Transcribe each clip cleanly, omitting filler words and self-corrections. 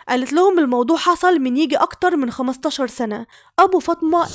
قالت لهم الموضوع حصل من يجي أكتر من 15 سنة. أبو فاطمة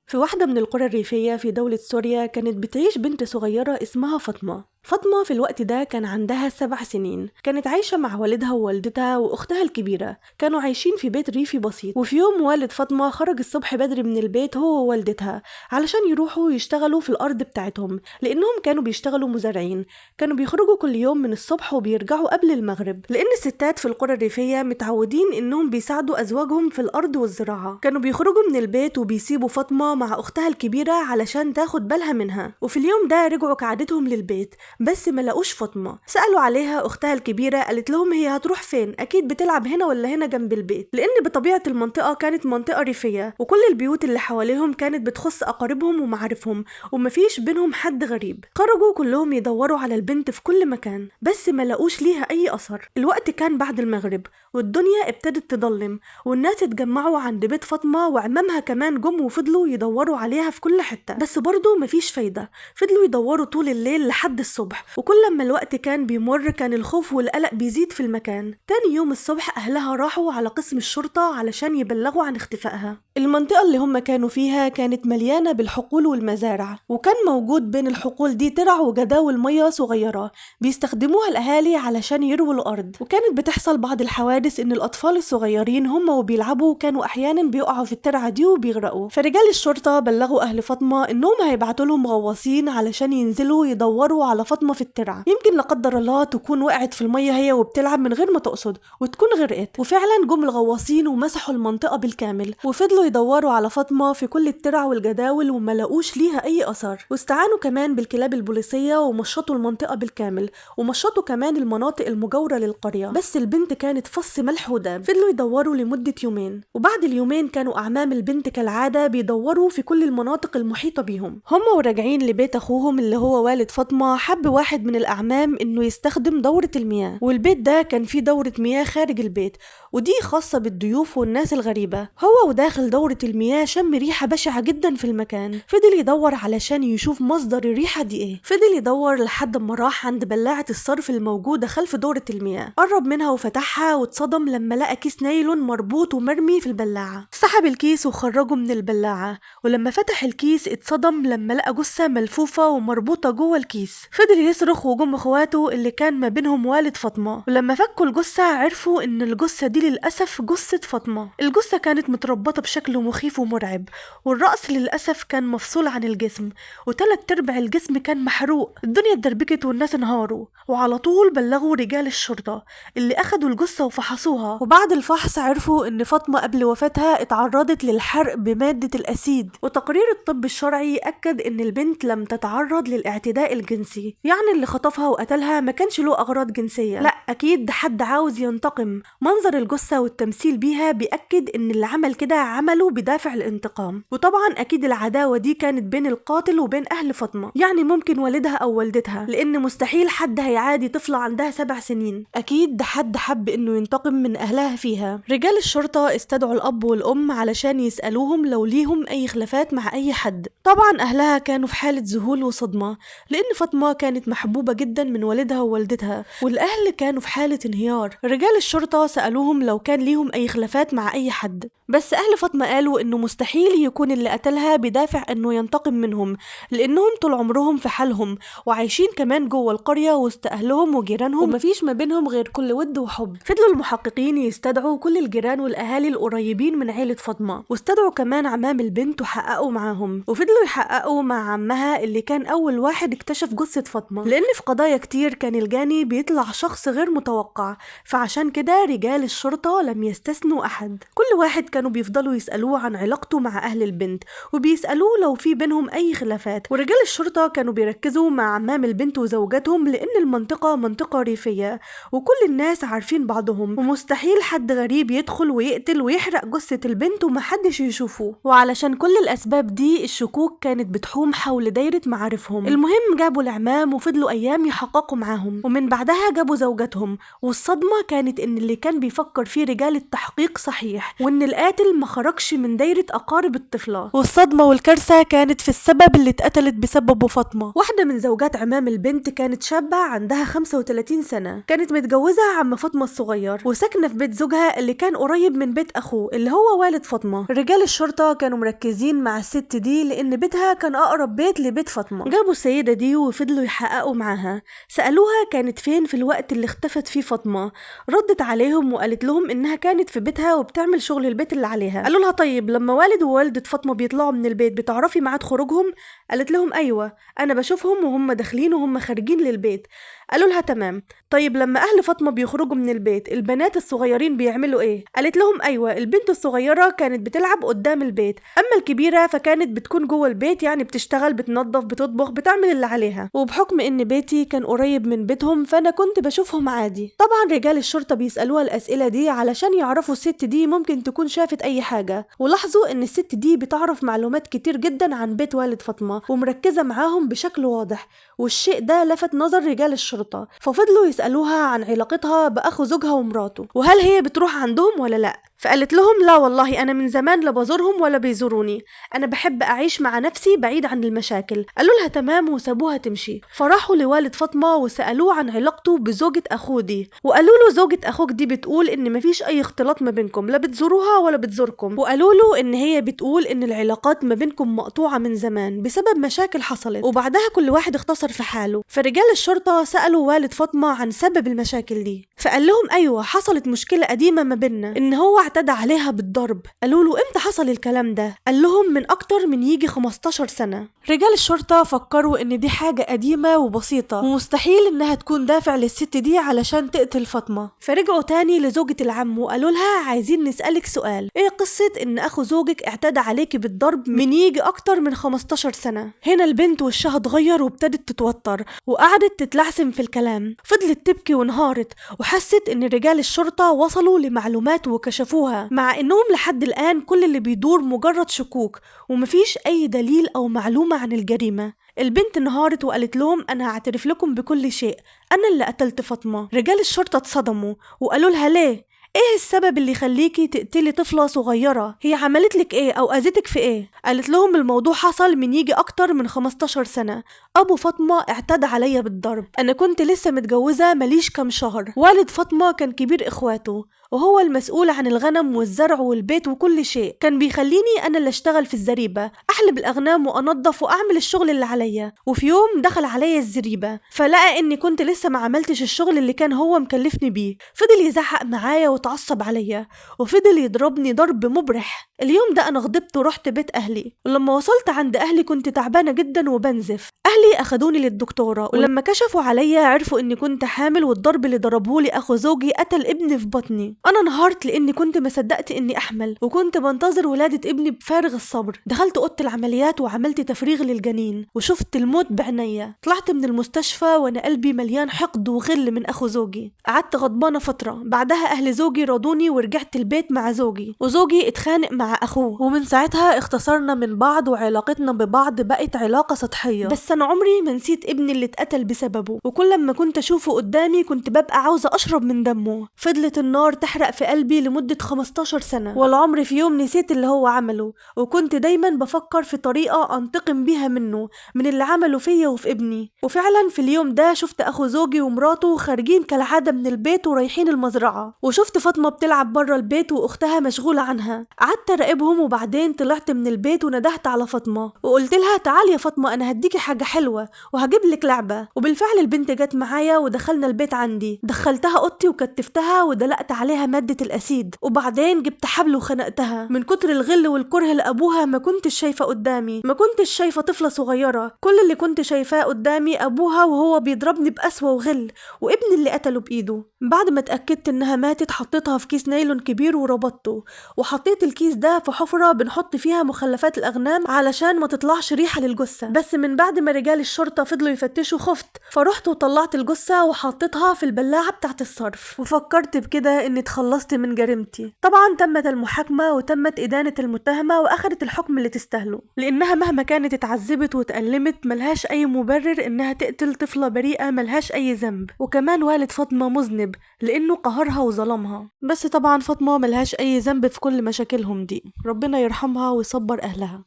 في واحدة من القرى الريفية في دولة سوريا كانت بتعيش بنت صغيرة اسمها فاطمة. فاطمة في الوقت ده كان عندها 7 سنين، كانت عايشة مع والدها ووالدتها وأختها الكبيرة، كانوا عايشين في بيت ريفي بسيط. وفي يوم والد فاطمة خرج الصبح بدري من البيت هو ووالدتها علشان يروحوا يشتغلوا في الأرض بتاعتهم، لأنهم كانوا بيشتغلوا مزارعين. كانوا بيخرجوا كل يوم من الصبح وبيرجعوا قبل المغرب، لأن الستات في القرى الريفية متعودين إنهم بيساعدوا أزواجهم في الأرض والزراعة. كانوا بيخرجوا من البيت وبيسيبوا فاطمة مع أختها الكبيرة علشان تاخد بالها منها. وفي اليوم ده رجعوا كعادتهم للبيت، بس ما لقوش فاطمة. سألوا عليها أختها الكبيرة، قالت لهم هي هتروح فين؟ أكيد بتلعب هنا ولا هنا جنب البيت، لأن بطبيعة المنطقة كانت منطقة ريفية وكل البيوت اللي حواليهم كانت بتخص أقاربهم ومعارفهم ومفيش بينهم حد غريب. خرجوا كلهم يدوروا على البنت في كل مكان، بس ما لقوش ليها أي أثر. الوقت كان بعد المغرب والدنيا ابتدت تضلم، والناس اتجمعوا عند بيت فاطمة وعمامها كمان جم وفضلوا يدوروا عليها في كل حتة، بس برضو مفيش فايدة. فضلوا يدوروا طول الليل لحد الصبح، وكل لما الوقت كان بيمر كان الخوف والقلق بيزيد في المكان. تاني يوم الصبح أهلها راحوا على قسم الشرطة علشان يبلغوا عن اختفائها. المنطقة اللي هم كانوا فيها كانت مليانة بالحقول والمزارع، وكان موجود بين الحقول دي ترع وجداول مية صغيرة بيستخدموها الأهالي علشان يرووا الأرض. وكانت بتحصل بعض الحوادث إن الأطفال الصغيرين هم وبيلعبوا كانوا أحيانا بيقعوا في الترعة دي وبيغرقوا. فرجال الشرطة بلغوا أهل فاطمة إنهم هيبعتوا لهم غواصين علشان ينزلوا يدوروا على فاطمة في الترعة، يمكن لا قدر الله تكون وقعت في المية هي وبتلعب من غير ما تقصد وتكون غرقت. وفعلا جم الغواصين ومسحوا المنطقة بالكامل وفضلوا يدوروا على فاطمة في كل الترع والجداول وما لقوش ليها أي أثر. واستعانوا كمان بالكلاب البوليسية ومشطوا المنطقة بالكامل، ومشطوا كمان المناطق المجاورة للقرية، بس البنت كانت فص ملح وداب. فضلوا يدوروا لمدة يومين، وبعد اليومين كانوا أعمام البنت كالعادة بيدوروا في كل المناطق المحيطة بيهم. هم وراجعين لبيت أخوهم اللي هو والد فاطمة، حب واحد من الأعمام إنه يستخدم دورة المياه، والبيت ده كان فيه دورة مياه خارج البيت ودي خاصة بالضيوف والناس الغريبة. هو وداخل دورة المياه شم ريحة بشعة جدا في المكان، فضل يدور علشان يشوف مصدر الريحة دي ايه. فضل يدور لحد ما راح عند بلاعة الصرف الموجودة خلف دورة المياه، قرب منها وفتحها واتصدم لما لقى كيس نايلون مربوط ومرمي في البلاعة. سحب الكيس وخرجه من البلاعة، ولما فتح الكيس اتصدم لما لقى جثة ملفوفة ومربوطة جوه الكيس. فضل يصرخ وجم اخواته اللي كان ما بينهم والد فاطمة، ولما فكوا الجثة عرفوا ان الجثة دي للأسف جثة فاطمة. الجثة كانت متربطة بشكل مخيف ومرعب، والرأس للأسف كان مفصول عن الجسم، و3/4 الجسم كان محروق. الدنيا اتدربكت والناس انهاروا، وعلى طول بلغوا رجال الشرطة اللي أخدوا الجثة وفحصوها. وبعد الفحص عرفوا ان فاطمة قبل وفاتها اتعرضت للحرق بمادة الأسيد، وتقرير الطب الشرعي أكد ان البنت لم تتعرض للاعتداء الجنسي، يعني اللي خطفها وقتلها ما كانش له أغراض جنسية، لا أكيد حد عاوز ينتقم. منظر الجثة والتمثيل بيها بيأكد ان اللي عمل كده عمله بدافع الانتقام، وطبعا أكيد العداوة دي كانت بين القاتل وبين أهل فاطمة، يعني ممكن والدها أو والدتها، لأن مستحيل حد هيعادي طفلة عندها 7 سنين، أكيد حد حب إنه ينتقم من أهلها فيها. رجال الشرطة استدعوا الأب والأم علشان يسألوهم لو ليهم أي خلافات مع أي حد. طبعا أهلها كانوا في حالة ذهول وصدمة، لأن فاطمة كانت محبوبة جدا من والدها ووالدتها، والأهل كانوا في حالة انهيار. رجال الشرطة سألوهم لو كان ليهم أي خلافات مع أي حد، بس أهل فاطمة قالوا إنه مستحيل يكون اللي قتلها بدافع إنه ينتقم منهم، لأنهم طول عمرهم في حالهم وعايشين كمان جوه القرية وسط أهلهم وجيرانهم، ومفيش ما بينهم غير كل ود وحب. فضلوا المحققين يستدعوا كل الجيران والأهالي القريبين من عيلة فاطمة، واستدعوا كمان عمام البنت وحققوا معاهم، وفضلوا يحققوا مع عمها اللي كان أول واحد اكتشف جثة فاطمة، لأن في قضايا كتير كان الجاني بيطلع شخص غير متوقع، فعشان كده رجال الشرطة لم يستثنوا أحد. كل واحد كانوا بيفضلوا يسألوه عن علاقته مع أهل البنت، وبيسألوه لو في بينهم أي خلافات. ورجال الشرطة كانوا بيركزوا مع عمام البنت وزوجاتهم، لأن المنطقة منطقة ريفية وكل الناس عارفين بعضهم، ومستحيل حد غريب يدخل ويقتل ويحرق جثة البنت ومحدش يشوفه. وعلشان كل الأسباب دي الشكوك كانت بتحوم حول دايرة معارفهم. المهم جابوا العمام وفضلوا أيام يحققوا معاهم، ومن بعدها جابوا زوجاتهم، والصدمة كانت إن اللي كان بيفكر فيه رجال التحقيق صحيح، وإن القاتل ما خرجش خرجش من دايرة أقارب الطفلة. والصدمة والكارثة كانت في السبب اللي اتقتلت بسببه فاطمة. واحدة من زوجات عمام البنت كانت شابة عندها 35 سنة، كانت متجوزة عم فاطمة الصغير وساكنة في بيت زوجها اللي كان قريب من بيت أخوه اللي هو والد فاطمة. رجال الشرطة كانوا مركزين مع الست دي لأن بيتها كان أقرب بيت لبيت فاطمة. جابوا السيدة دي وفضلوا يحققوا معاها، سألوها كانت فين في الوقت اللي اختفت فيه فاطمة. ردت عليهم وقالت لهم إنها كانت في بيتها وبتعمل شغل البيت اللي عليها. قالوا لها طيب لما والد ووالدة فاطمة بيطلعوا من البيت بتعرفي ميعاد خروجهم؟ قالت لهم أيوة أنا بشوفهم وهم داخلين وهم خارجين للبيت. قالوا لها تمام، طيب لما أهل فاطمة بيخرجوا من البيت البنات الصغيرين بيعملوا إيه؟ قالت لهم أيوة البنت الصغيرة كانت بتلعب قدام البيت، أما الكبيرة فكانت بتكون جوه البيت، يعني بتشتغل بتنظف بتطبخ بتعمل اللي عليها. وبحكم إن بيتي كان قريب من بيتهم فأنا كنت بشوفهم عادي. طبعا رجال الشرطة بيسألوها الأسئلة دي علشان يعرفوا الست دي ممكن تكون شافت أي حاجة، ولاحظوا إن الست دي بتعرف معلومات كتير جدا عن بيت والد فاطمة ومركزة معاهم بشكل واضح، والشيء ده لفت نظر رجال الشرطة. ففضلوا يسألوها عن علاقتها بأخو زوجها ومراته وهل هي بتروح عندهم ولا لا. فقالت لهم لا والله أنا من زمان لا بزورهم ولا بيزوروني، أنا بحب أعيش مع نفسي بعيد عن المشاكل. قالوا لها تمام وسابوها تمشي. فراحوا لوالد فاطمة وسألوه عن علاقته بزوجة أخوه دي، وقالوا له زوجة أخوك دي بتقول إن مفيش أي اختلاط ما بينكم، لا بتزوروها ولا بتزوركم، وقالوا له إن هي بتقول إن العلاقات ما بينكم مقطوعة من زمان بسبب مشاكل حصلت، وبعدها كل واحد اختصر في حاله. فرجال الشرطة سألوا والد فاطمة عن سبب المشاكل دي، فقال لهم أيوة حصلت مشكلة قديمة ما بيننا إن هو اعتدى عليها بالضرب. قالوا له امتى حصل الكلام ده؟ قال لهم من اكتر من يجي 15 سنة. رجال الشرطة فكروا ان دي حاجة قديمة وبسيطة ومستحيل انها تكون دافع للست دي علشان تقتل فاطمة. فرجعوا تاني لزوجة العم وقالوا لها عايزين نسألك سؤال، ايه قصة ان اخو زوجك اعتدى عليكي بالضرب من يجي اكتر من 15 سنة؟ هنا البنت وشها اتغير وابتدت تتوتر وقعدت تتلعثم في الكلام، فضلت تبكي وانهارت، وحست ان رجال الشرطة وصلوا لمعلومات وكشفوها، مع انهم لحد الآن كل اللي بيدور مجرد شكوك ومفيش اي دليل او معلومة عن الجريمة. البنت انهارت وقالت لهم انا هعترف لكم بكل شيء، انا اللي قتلت فاطمة. رجال الشرطة اتصدموا وقالوا لها ليه؟ ايه السبب اللي يخليكي تقتلي طفلة صغيرة؟ هي عملت لك ايه او اذتك في ايه؟ قالت لهم الموضوع حصل من يجي اكتر من 15 سنة، ابو فاطمة اعتدى عليا بالضرب، انا كنت لسه متجوزة ماليش كام شهر، والد فاطمة كان كبير اخواته وهو المسؤول عن الغنم والزرع والبيت وكل شيء، كان بيخليني انا اللي اشتغل في الزريبة، احلب الاغنام وانظف واعمل الشغل اللي عليا. وفي يوم دخل عليا الزريبة فلقى اني كنت لسه ما عملتش الشغل اللي كان هو مكلفني بيه، فضل يزعق معايا وتعصب عليا وفضل يضربني ضرب مبرح. اليوم ده انا غضبت ورحت بيت اهلي، ولما وصلت عند اهلي كنت تعبانة جدا وبنزف. اهلي اخدوني للدكتورة ولما كشفوا عليا عرفوا اني كنت حامل، والضرب اللي ضربهولي اخو زوجي قتل ابني في بطني. انا انهارت لاني كنت ما صدقت اني احمل، وكنت بنتظر ولاده ابني بفارغ الصبر. دخلت اوضة العمليات وعملت تفريغ للجنين وشفت الموت بعينيا. طلعت من المستشفى وانا قلبي مليان حقد وغل من اخو زوجي. قعدت غضبانه فترة، بعدها اهل زوجي راضوني ورجعت البيت مع زوجي، وزوجي اتخانق مع اخوه، ومن ساعتها اختصرنا من بعض وعلاقتنا ببعض بقت علاقة سطحية. بس انا عمري ما نسيت ابني اللي اتقتل بسببه، وكل ما كنت اشوفه قدامي كنت ببقى عاوزه اشرب من دمه. فضلت النار تحرق في قلبي لمدة 15 سنة، ولا عمري في يوم نسيت اللي هو عمله، وكنت دايما بفكر في طريقة أنتقم بيها منه، من اللي عمله فيا وفي ابني. وفعلا في اليوم ده شفت أخو زوجي ومراته خارجين كالعادة من البيت ورايحين المزرعة، وشفت فاطمة بتلعب بره البيت وأختها مشغولة عنها. قعدت أراقبهم وبعدين طلعت من البيت وندهت على فاطمة وقلت لها تعالي يا فاطمة أنا هديكي حاجة حلوة وهجيب لك لعبة. وبالفعل البنت جت معايا ودخلنا البيت عندي، دخلتها أوضتي وكتفتها ودلقت عليها مادة الأسيد، وبعدين جبت حبل وخنقتها. من كتر الغل والكره لأبوها ما كنتش شايفة قدامي، ما كنتش شايفة طفلة صغيرة، كل اللي كنت شايفاه قدامي أبوها وهو بيضربني بقسوة وغل، وابني اللي قتله بإيده. بعد ما اتأكدت إنها ماتت حطيتها في كيس نايلون كبير وربطته، وحطيت الكيس ده في حفرة بنحط فيها مخلفات الأغنام علشان ما تطلعش ريحة للجثة. بس من بعد ما رجال الشرطة فضلوا يفتشوا خفت، فرحت وطلعت الجثة وحطيتها في البلاعة بتاعت الصرف، وفكرت بكده إني اتخلصت من جريمتي. طبعا تمت المحاكمة وتمت إدانة المتهمة وأخدت الحكم اللي تستاهله، لأنها مهما كانت اتعذبت وتألمت ملهاش أي مبرر إنها تقتل طفلة بريئة ملهاش أي ذنب. وكمان والد فاطمة مذنب لأنه قهرها وظلمها. يرحمها. بس طبعا فاطمة ملهاش أي ذنب في كل مشاكلهم دي، ربنا يرحمها ويصبر أهلها.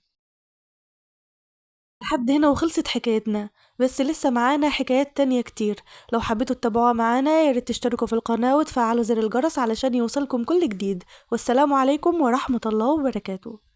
لحد هنا وخلصت حكايتنا، بس لسه معانا حكايات تانية كتير. لو حبيتوا تتابعوها معانا ياريت تشتركوا في القناة وتفعلوا زر الجرس علشان يوصلكم كل جديد. والسلام عليكم ورحمة الله وبركاته.